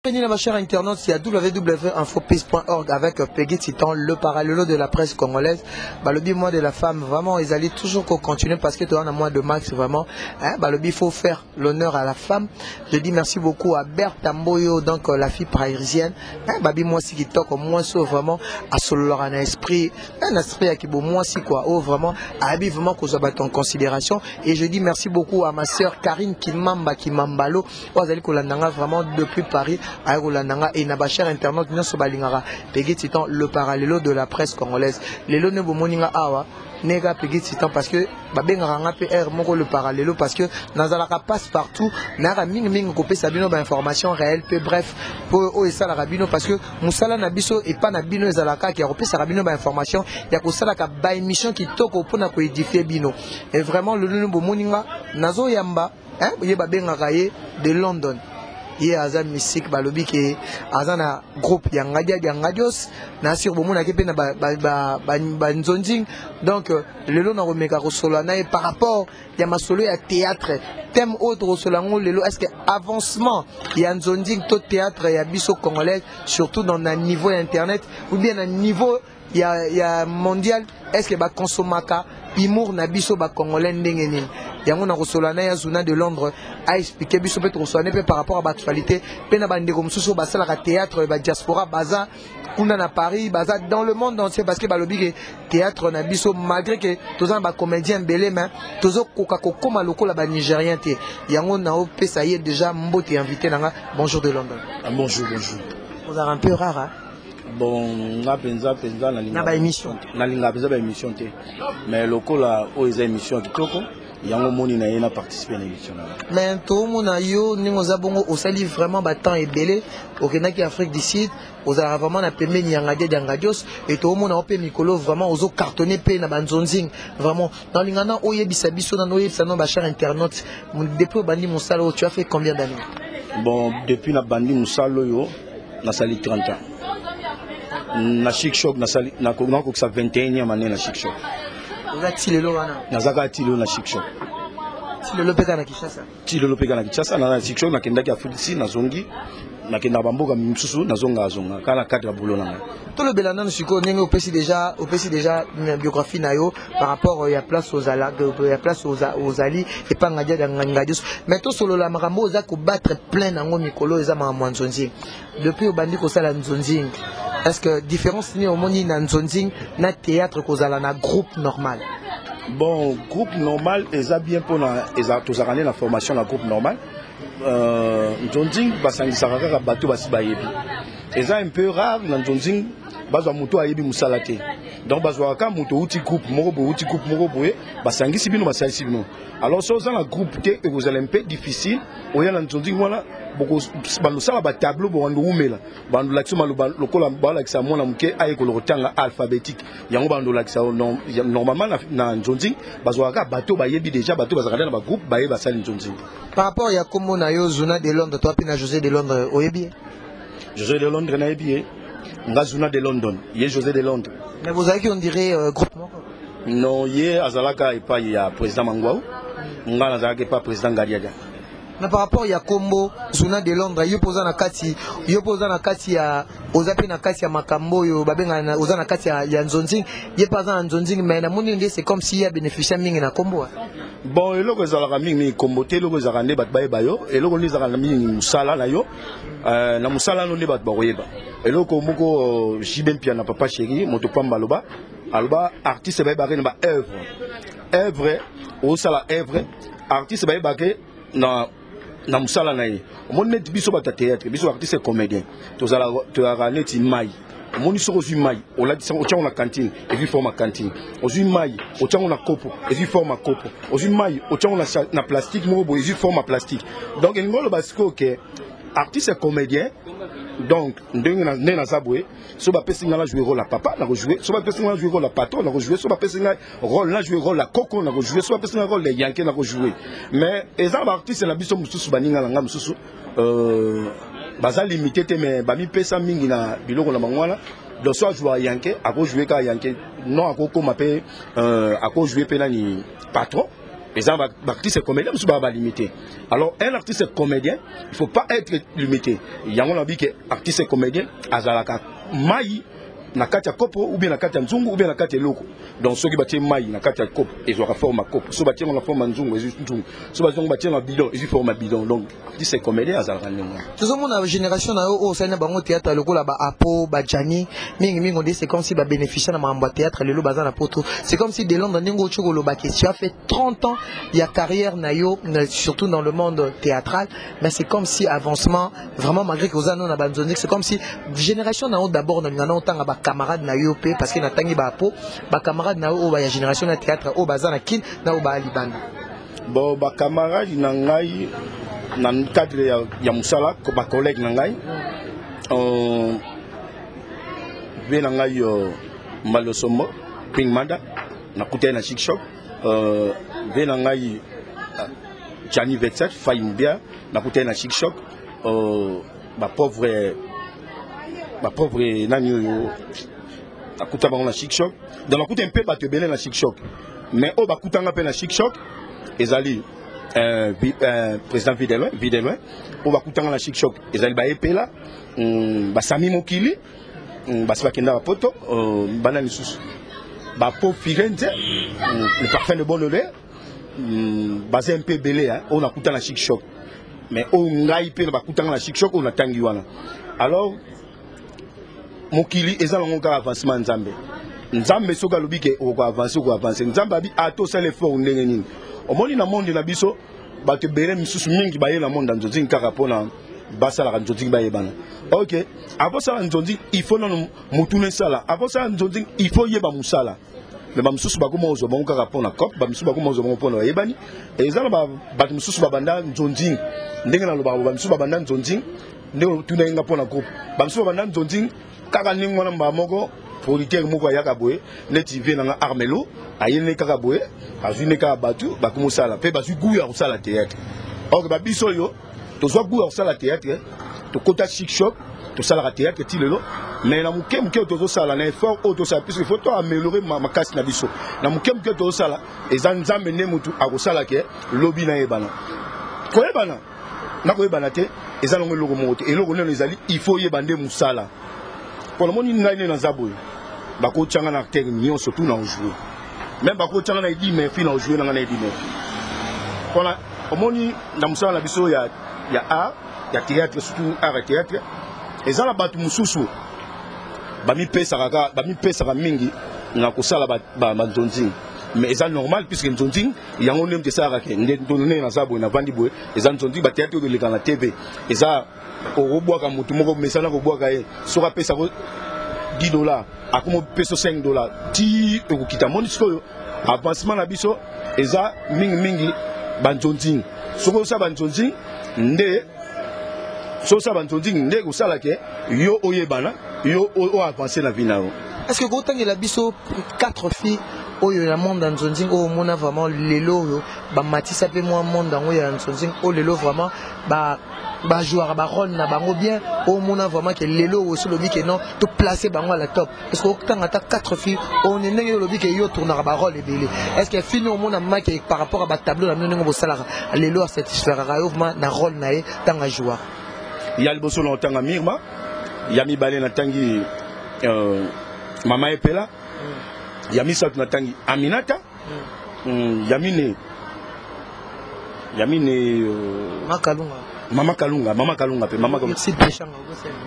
Bienvenue na chers internautes, il y a www.infopeace.org avec Peggy Titan, le parallèle de la presse congolaise. Balobi, mois de la femme, vraiment, ils allaient toujours continuer parce que toi, on a mois de max, vraiment. Hein, balobi, il faut faire l'honneur à la femme. Je dis merci beaucoup à Berthe Mboyo, donc la fille parisienne. Hein, babi, moi, si qui toque, moi, so, vraiment, à solo, un esprit, un esprit à qui, bon, moi, si quoi, oh, vraiment, à vraiment, qu'on soit en considération. Et je dis merci beaucoup à ma sœur Karine Kimamba Kimambalo. Oyo azali kolanda nga vraiment depuis Paris, aye kolanda nga et na ba chers internautes nyonso balingaka Peggy Titan, le parallelo de la presse congolaise. Lelo ne bomoni nga awa neka Peggy Titan parce que babengaka nga pe R moko le parallelo parce que nazalaka passe partout, nayaka mingi mingi kopesa bino ba information réelle pe bref po oyo esalaka bino parce que mosala na biso epa na bino ezalaka kaka ya kopesaka bino ba information ya kosalaka ba émission kitoko mpona koédifie bino. Et vraiment lelo ne bomoni nga nazoyamba hein, ye babengaka ye de London, ye aza mystique, balobi ke aza na groupe ya ngadia ya ngadios na sur bomonaki mpe na banzonzing. Donc lelo nakomeka kosolola na ye par rapport ya masolo ya théâtre. Thème oyo tokosolola yango lelo, est ce que avancement ya nzonzing to théâtre ya biso congolaise, surtout dans na niveau ya internet ou bien na niveau ya mondial, est ce que bakonsomaka humour na biso bacongolais ndenge nini? Yango na kosolola na ya Zuna de Londres, aexplike biso mpe tokosolola mpe par rapport à baactualité mpe na bandeko mosusu oyo basalaka théâtre badiaspora, baza kuna na Paris, baza dans le monde entier, parce que balobi ke théâtre na biso, malgré ke toza na bacomédien ebele, mais tozokoka kokóma lokola banigérien te. Yango naopesa ye déjà mbote, invité na nga. Bonjour de London. Ah, bonjour, bonjour. Ozalaka un peu rare, hein? Bon, nga mpenza mpenza na baémission. Nalingaka mpenza baémission te, mais lokola oyo eza émission ya kitoko, yango moni na ye na participe na émission na. Mais toomona yo ndenge oza bongo, osali vraiment batemps ebele, okendaki Afrique du Sud, ozalaka vraiment na pembeni ya Ngadia dia Ngadios et toomona yo mpe mikolo vraiment ozocartonne mpe na banzonzing. Vraiment nalinga na oyebisa biso nano, oyebisa nano bachers internautes, depuis obandi mosala oyo, tu as fait combien d'années? Bon, depuis nabandi mosala oyo, nasali 30 ans na Chic Choc, nasali nakokisa 21e année na Chic Choc. Oza ti lelo wana? Naza kaka ti lelo na Chic Choc. Ti lelo mpe kaka na Kinshasa? Ti lelo mpe kaka na Kinshasa, naza na Chic Choc. Nakendaki Afrique du, nazongi, nakendaka bamboka misusu, nazonga azonga kaka na cadre ya boulot na ngai. Tolobela nanu sikoyo ndenge opesi déjà biographie na yo par rapport ya place ozala, ya place ozali epa Ngadia ya Ngadios. Mais tosolola makambo oza kobattre plein nango mikolo, eza makambo ya nzonzing. Depuis obandi kosala nzonzing, est ce que différence nini omoni na nzonzing na théâtre kozala na groupe normal? Bon, groupe normal eza bien mpona tozalaka nde na formation na groupe normal. Nzonzing basangisaka kaka bato basi bayebi. Eza un peu rare na nzonzing bazwa moto ayebi mosala te. Donc bazwaka kaka moto outi groupe moko boye, outi groupe moko boye, basangisi bino, basalisi bino. Alors so oza na groupe te, ekozala un peu difficile oya na nzonzing wana, bandosala batableau, bobando umela, bandolakisa maloba lokola balakisa mwana moke ayekola kotanga alphabétique. Yango bandolakisa. Normalement na nzonzing bazwaka kaka bato bayebi déjà, bato bazalaka nde na bagroupe, baye basali nzonzing. Par rapport ya kombo na yo Zuna de Londres, to mpe na José de Londres, oyebi ye? José de Londres nayebi ye. Nga Zuna de London, ye José de Londres. Mais bozalaki, on dirait, groupe moko? Non, ye azalaka epai ya président Mangwau, nga nazalaka epai président Ngadiadia. Mais par rapport ya kombo Zuna de Londres, yo mpo oza na kati, yo mpo oza na kati ya, oza mpe na kati ya makambo oyo babengaka, oza na kati ya nzonzing, ye mpe aza na nzonzing, mais namoni nde c'est comme si ye abénéficie mingi na kombo. Bon, eloko ezalaka mingi kombo te. Eloko ezalaka nde bato bayeba yo. Eloko nde ezalaka mingi mosala na yo. Na mosala no nde bato bakoyeba. Eloko moko, JB Mpiana, papa chéri, moto pamba, aloba artiste bayebaka na baœuvre. Œuvre, osala œuvre, artiste bayebaka na mosala na ye. Omoni neti biso bato ya théâtre, biso artiste comédien, tozalaka neti mai. Omoni, soki ozwi mai, olatisa, otiango na cantine, ezwi forme ya cantine. Ozwi mai, otiango na kopo, ezwi forme ya kopo. Ozwi mai, otiango na plastique moko boye, ezwi forme ya plastique. Donc elingi oloba sikoyo ke artiste comédien, donc ndenge nde naza boye, so bapesi ngai na jouer rôle ya papa, nakojoue. So bapesi ngai na jouer rôle ya patron, nakojoue. So bapesi ngai rôle na jouer rôle ya koko, nakojoue. So bapesi ngai rôle ya yanke, nakojoue. Mais eza na baartiste na biso mosusu, baninga na ngai mosusu, baza limité te, mais bamipesa mingi na biloko na bango wana. Donc so ajouaka yanke, akojoue kaka yanke. Non, akokoma mpe, akojoue mpe nani, patron. Eza baartiste comédien mosusu baa balimité. Alors un artiste comédien, il faut pas être limité. Yango na bike artiste comédien azalaka mai na kati ya kopo, ou bien na kati ya nzungu, ou bien na kati ya eloko. Donc soki batie mai na kati ya kopo, ezwaka forme ya kopo. Soki batie yango na forme ya nzungu, ezwi nzungu. Soki batie yango, batie na bidon, ezwi forme ya bidon. Donc artiste comédien azalaka ndenge wana. Tozomona génération na yo oyo osali na bango théâtre, lokola baapo bajani mingimingi, onde c'est comme si babénéficie na makambo ya théâtre. Lelo baza na poto. C'est comme si de Londres, ndenge oti koloba ke tu as fait 30 ans ya carrière na yo, surtout dans le monde théâtral, mais c'est comme si avancement vraiment, malgré que oza no na banzonzi, c'est comme si génération na yo d'abord, nalinga na otanga bacamarade na yo mpe, parce que natangi baapo, bacamarade na yo oyo baya génération na théâtre, oyo baza na Kine na oyo baya libanda. Bon, bacamarade na ngai na cadre ya mosala, bacollègue na ngai, mpe na ngai Mbalosombo Ping Manda, nakutani na Chic Shop, mpe na ngai Jani 27 Fai Mbia, nakutani na Chic Shop, bapauvre nani oyo nakuta bango na Chic Shop. Donc nakuta mpe bato ebele na Chic Shop, mais oyo bakutanga mpe na Chic Shop ezali président Videloin Videloin. Oyo bakutanga na Chic Shop ezali baepela, basami mokili, basi bakenda bapoto, bana lisusu bapo Firenze, le parfum de bonne odeur, baza mpe ebele oyo nakuta na Chic Choc. Mais oyo ngai mpe bakutanga na Chic Choc oyo natangi wana. Alors mokili eza nango kaka avancement. Nzambe, Nzambe soki alobi ke okoavance, okoavance. Nzambe abi ata osala effort ndenge nini. Omoni, na monde na biso, bato ebele misusu mingi baye na monde ya nzonzingi kaka mpona basalaka nzonzingi, bayebana. Ok, akosala nzonzingi, il faut nano motuna esala. Akosala nzonzingi, il faut yeba mosala. Mais bamosusu bakoma kozwa bango kaka mpona cop, bamosusu bakoma kozwa bango mpona bayebani. Eza na bato mosusu babanda nzonzingi ndenge nalobaka, bamosusu babanda nzonzingi ndenge otuna ye nga mpona groupe. Bamosusu babanda nzonzingi kaka ndenge wana. Mbala moko producteur moko ayaka boye, neti vie nanga Armelo, aye ne kaka boye, azwi ne kaka bato bakomosala mpe bazwi goût ya kosala théâtre. Or babiso oyo tozwa goût ya kosala théâtre, tokota Chic Shop, tosalaka théâtre ti lelo. Mais na moke moke oyo tozosala, na effort oyo tosala, puisque faut to améliorer makasi na biso na moke moke tozosala, eza Nzambe nde motu akosala ke lobi nayebana. Koyebana na koyebana te eza nango eloko moko te. Eloko nano ezali, il faut oyeba nde mosala. Mpo namoni ngai nde naza boye, bakotianga na acteur nyonso tu na ojoue, même bakotianga na Eddie Murphy, na ojoue nanga na Eddie Murphy. Mpona omoni, na mosala na biso ya art ya théâtre, surtout art ya théâtre, eza na bato mosusu bamipesaka kaka, bamipesaka mingi na kosala banzonzingi. Mais eza normal, puisque nzonzingi yango nde moto esalaka ke nde ndenge naza boye, navandi boye, eza nzonzingi. Bathéâtre oyo eleka na TV, eza okobwaka motu moko, mesana kobwaka ye, soki apesako 10 $, akoma opesa 5 $, ti ekokita. Moni sikoyo avancement na biso eza mingimingi banzonzingi. Soki osala banzonzingi nde, soki osala banzonzingi nde ekosala ke yo oyebana, yo oavance na vie na yo. Est ce que kotangela biso quatre filles oyo na monde ya nzonzingi oyo omona vraiment lelo oyo bamatisa mpe mwa monde yango ya nzonzingi, oyo lelo vraiment bajouaka barôle na bango bien, oyo omona vraiment ke lelo oyo osi olobi ke non, toplace bango à la top? Est ce que okotanga ata quatre filles oyo ndenge olobi ke yo tournaka barôle ebele? Est ce que fille omona make par rapport à batableau na bino, ndenge bosalaka lelo, asatisfairaka yo vraiment na rôle na ye ntango ajouaka? Ya liboso na otanga Mirma, ya mibale natangi Mama Epela, ya misato natangi Aminata, ya mine Makalunga. Mama Kalunga, Mama Kalunga mpe Mama Kalunga. Merci, Peshanga.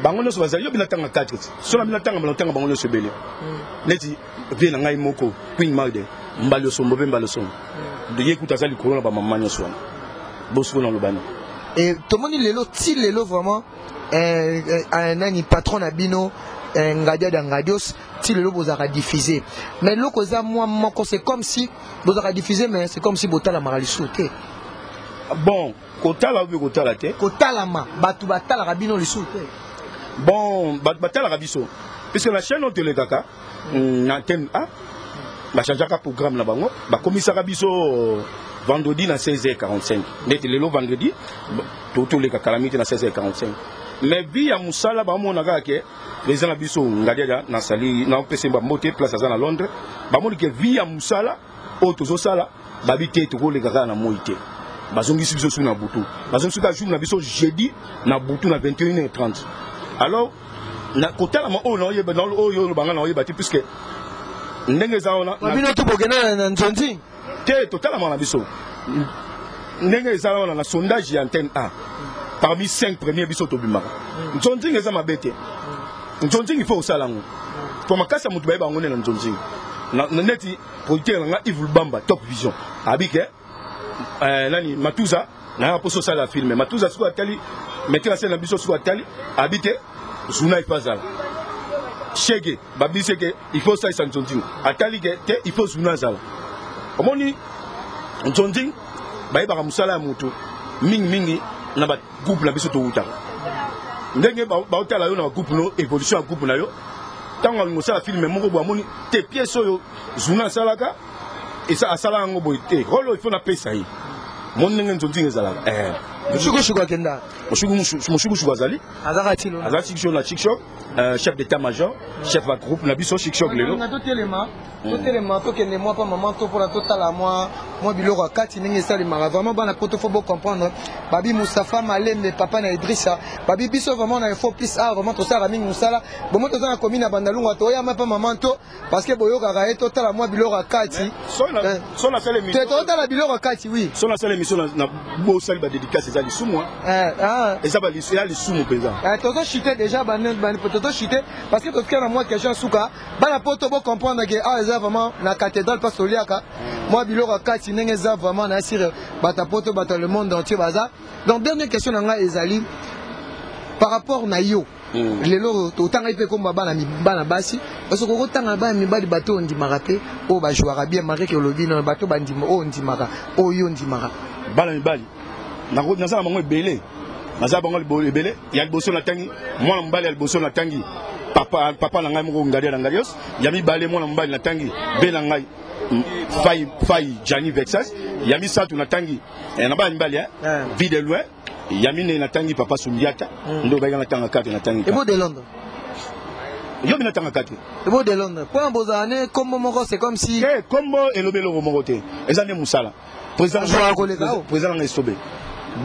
Bango nyonso bazali. Yo bina tanga 4, so na bina tanga, bana tanga bango nyonso ebele, neti vie na ngai moko Queen Magde Mbali Osombo mpe Mbali Osombo, ye kuta aza likolo na bamama nyonso wana. Bosiko na lobani. Et tomoni lelo, ti lelo vraiment, nani patron na bino, Ngadia da Ngadios, ti lelo bozalaka diffusé. Mais eloko eza mwa moko, c'est comme si bozalaka diffusé, mais c'est comme si botalamaka lisusu te. Bon, kotala obi kotala te. Kotalama, bato batalaka bino lisusu te. Bon, bato batalaka biso, puisque na chaîne oyo tolekaka na antenne A, bachangeaka programme na bango, bakomisaka biso vendredi na 16h45. Neti lelo vendredi toleka kala mingi te na 16h45. Mais vi ya mosala, bamona kaka ke président na biso Ngadiadia, nasali naopesa ye bambote place aza na Londres, bamoni ke vi ya mosala oyo tozosala. Babi te, tokoleka kaka na moi te. Bazongisi biso su na butu, bazongisi kaka jour na biso jeudi na butu na 21h30. Alors na kotalama oyo naoyeba, oyo olobanga naoyeba te, puisque ndenge eza wana. Bino tu bokenda na nzonzi? Te, totalama na biso ndenge eza wana na sondage ya Antenne A, parmi 5 premiers biso tobimaka. Nzonzinga eza mabe te. Nzonzinga, il faut osala yango po makasi ya moto bayeba yango nde na nzonzinga. Neti producteur na nga Yves Lubamba, Top Vision, abi ke nani Matuza nayaka mposo osala film Matuza. Sikoyo atali metteur en scène na biso, sikoyo atali, abi te, Zuna ifa azala shege. Babisi ke il faut osalisa nzonzinga, atali ke te, il faut Zuna azala. Omoni, nzonzing bayebaka mosala ya moto mingimingi na bagroupe na biso towutaka. Ndenge baotala yo na bagroupe no, évolution ya groupe na yo, ntango alingi osala film moko boye, amoni te, pièce oyo Zuna asalaka, asala yango boye te, rôle oyo il faut napesa ye. Moni ndenge nzonzinga ezalaka. Moshukushuku akenda? Moshukushuku azali. Azaka tilo? Aza Chikshok, na Chikshok, chef d'état major, chef ya groupe na biso Chikshok lelo. Totelema, totelema, tokende mwa pa mama to mpona totala mwa biloko ya kati ndenge esalemaka. Vraiment, bana poto, faut bocomprendre. Babi Moustapha Malembe, papa na Idrissa, babi biso vraiment na Info Plus. Awa vraiment tosalaka mingi mosala bomo. Toza na commune ya Bandalungwa, toyama pa mama to parce que boyokaka ye. Totala mwa biloko ya kati. So nasala Te, totala biloko ya kati, oui. So nasala émission na bosali badédicace, eza lisumu, eza ya lisumu mpenza. Tozochite déjà, tozochite parce que totika na mwa question suka. Bana poto, bocomprendre ke awa eza vraiment na cathédrale, place toliaka mwa biloko ya kati ndenge eza. Vraiment na asire bato poto, bato le monde entier baza. Donc dernière question na ngai ezali par rapport na yo. Lelo totangaki mpe komba bana basi, parce que okotanga bana mibali, bato oyo ondimaka mpe oyo bajouaka bien, malgré ke olobi no bato bandima oyo ondimaka, oyo ondimaka. Bana mibali naza na bango ebele, naza bango ebele. Ya liboso natangi mwana mobali, ya liboso natangi papa, papa na ngai moko Ngadia na Ngadios. Ya mibale mwana mobali natangi be na ngai Fai Fai Jani Vexas. Ya misato natangi na bana mibali Vie de Loin. Ya minei natangi papa Sundiata nde obayika natanga kate, natangi. Ebo de Londres? Yo mi natanga kate. Ebo de Londres, mpo bozala ne kombo moko, c'est comme si Te, kombo elobi eloko moko te, eza nde mosala. Président nanga Esobe,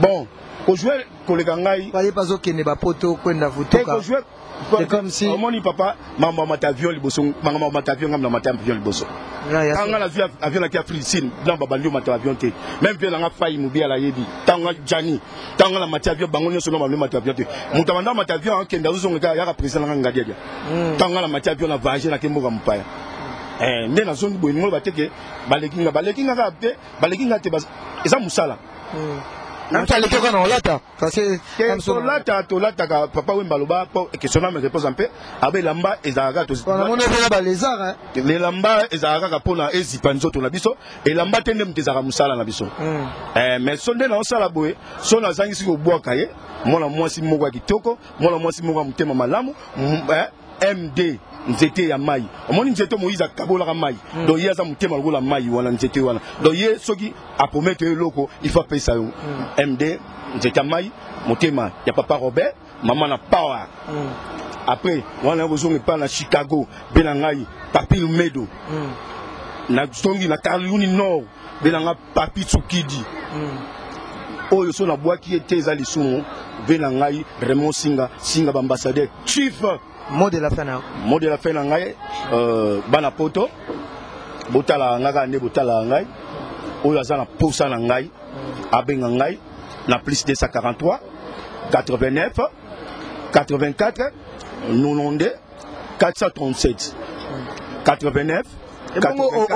bon, kojouer koleka ngai. Baye bazokende bapoto kwenda vutuka. C'est comme si omoni papa makambo ya mata avion liboso, makambo ya mata avion, ngambo na mata avion liboso. Nga nazwi avion naki Afrique Sine na babandi omata avion te. Même mpe nanga Fai Mobiala ayebi ntango nga Jani, ntango nga na mati avion, bango nyonso no bandi omata avion te. Moto abanda omata avion akende azozonga kaka yaka président nanga Ngadiadia. Ntango nga na mati avion na voyage nake mboka mopaya, nde nazongi boye, ningo bateke baleki nga, baleki nga kaka te, baleki nga te, eza mosala. Aleki kaka na olata? Tolata, tolataka. Papa Wemba aloba po question na repose mpe abe elamba ezalaka kaka, elamba ezalaka kaka mpona ezipa nzoto na biso. Elamba te nde moto ezalaka mosala na biso. Mais so nde naosala boye, so nazangisi kobwaka ye, mwana mwasi moko ya kitoko, mwana mwasi moko ya motema malamu, MD nzete ya mai. Omoni nzete Moïse akabolaka mai, donc ye aza motema lokola mai wana, nzete wana. Donc ye soki apromettre yo eloko, il faut apesa yo. MD nzete ya mai, motema ya papa Robert, mama na power. Après wana kozonga epai na Chicago mpe na ngai Papi Lumedo, nazongi na Caroline Nord mpe na nga Papi Tsukidi oyo so nabwaki ye te, eza lisumu. Mpe na ngai Raymond Singa Singa, baambassadeur chief. Mot de la fin na? Mot de la fin na ngai, bana poto, botalaka ngai kaka nde botalaka ngai. Oyo aza na posa na ngai, abenga ngai na plus 243 89 84 92 437 89.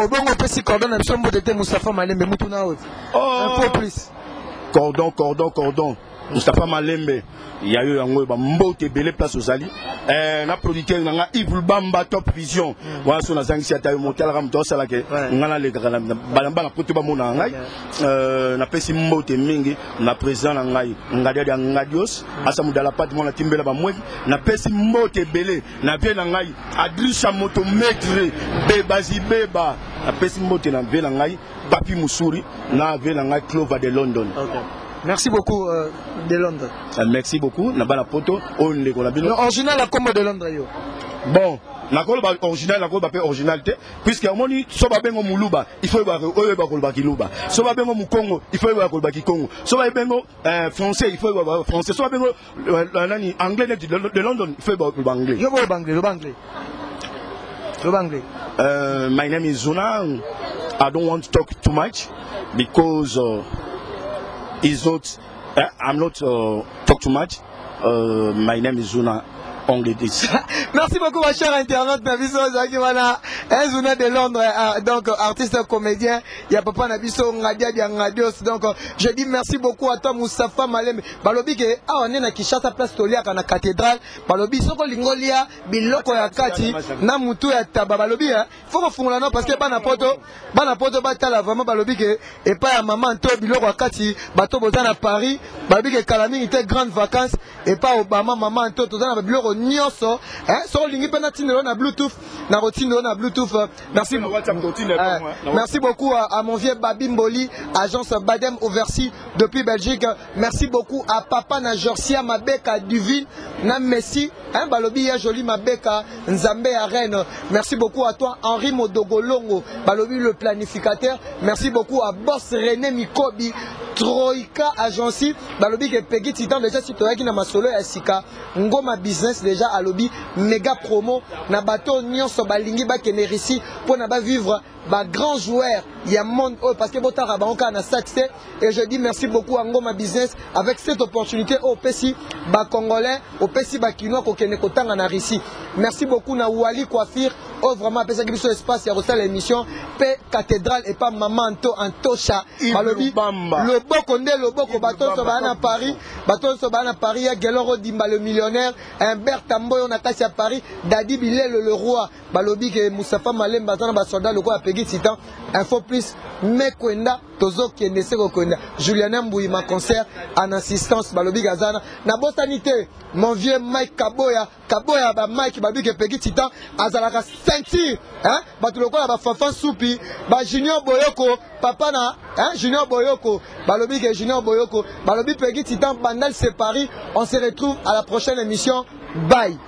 Obongo opesi cordon na biso mbote te, Moustapha Malembe, mutu na oyo Info Plus. Cordon, cordon, cordon Moustapha Malembe, ya yo yango oyo, bambote ebele place ozali. Na producteur na nga Yves Lubamba, Top Vision wana, so nazangisi ata yo motalaka moto aosalaka nga nalekaka bana poto bamonaka ngai. Napesi mbote mingi na président na ngai Ngadiadi ya Ngadios asa modala pati mwana timbela bamweki. Napesi mbote ebele na vie na ngai Adrisha moto maître Bebazi Beba. Napesi mbote na vie na ngai Papi Musuri, na vie na ngai Clover de London. Okay. Merci beaucoup, de Londres. Merci beaucoup na bana poto oyo ndeko na bino. Original ya kombo de Londres yo? Bon. Nakoloba original, nakoloba mpe original te, puisque omoni, so babengo moluba, il faut oyeba koloba kiluba. So babengo mokongo, il faut oyeba koloba kikongo. So babengo français, il faut oyeba français. So babengo nani, anglais neti de London, il faut oyeba koloba anglais. Yo boyoba anglais, loba anglais, loba anglais. My name is Zuna. I don't want to talk too much because it's not. I'm not talk too much. My name is Zuna. Only this. Merci beaucoup, ma chère internaute na biso ozalaki wana Zuna de Londres, donc artiste comédien ya papa na biso Ngadia dia Ngadios. Donc je dis merci beaucoup à toi, Moustapha Malembe. Balobi ke awa nde na Kinshasa, place toliaka na cathédrale. Balobi soki olingi olia biloko ya kati na mutu ya taba, balobi faut kofungola no, parce que bana poto, bana poto batala vraiment. Balobi ke epai ya mama nto biloko ya kati. Bato boza na Paris, balobi ke kala mingi te, grande vacances epai Obama, mama nto toza na biloko nyonso. Soki olingi mpe natindelo na Bluetooth, nakotindelo na Bluetooth. Merci, merci beaucoup à mon vieux Babi Mboli, agence Badem Oversi depuis Belgique. Merci beaucoup à papa na Jorsia Mabeka Divine na Messi, hein, balobi ya joli Mabeka Nzambe ya reine. Merci beaucoup à toi, Henri Modogolongo, balobi le planificateur. Merci beaucoup à boss René Mikobi, Troika Agency. Balobi ke Peggy Titan déjà, si toyaki na masolo ya sika Ngoma Business déjà, alobi méga promo na bato nyonso balingi bakende Russie mpo na bavivre bagrand joueur ya monde oyo, parce que botaka bango kaka na stade te. Et je dis merci beaucoup à Ngoma Business avec cette opportunité oyo opesi bacongolais, opesi bakinois kokende kotanga na Russie. Merci beaucoup na Wali Coiffure oyo vraiment apesaki biso espace ya kosala émission mpe cathédrale epa mama Nto Antosha. Balobi loboko nde loboko. Bato nyonso baya na Paris, bato nyonso baya na Paris, ya Gelor Odimba le millionnaire, Humbert Tamboyo na kati ya Paris, Dadi Bilelo le roi. Balobi ke Moustapha Malemba aza na basoldat lokola Pegi Titan. Info Plus mekwenda, tozokende se kokenda. Juliana Mbuyima, concert en assistance, balobi kaza na nabosani te mon vieux Mike Kaboya, Kaboya ba Mike. Balobi ke Pegi Titan azalaka ceinture, hein? Bato lokola bafanfan supi, bajunior Boyoko, papa na, hein? Junior Boyoko, balobi ke Junior Boyoko, balobi Pegi Titan Bandal, c'est Paris. On se retrouve à la prochaine émission. Bye.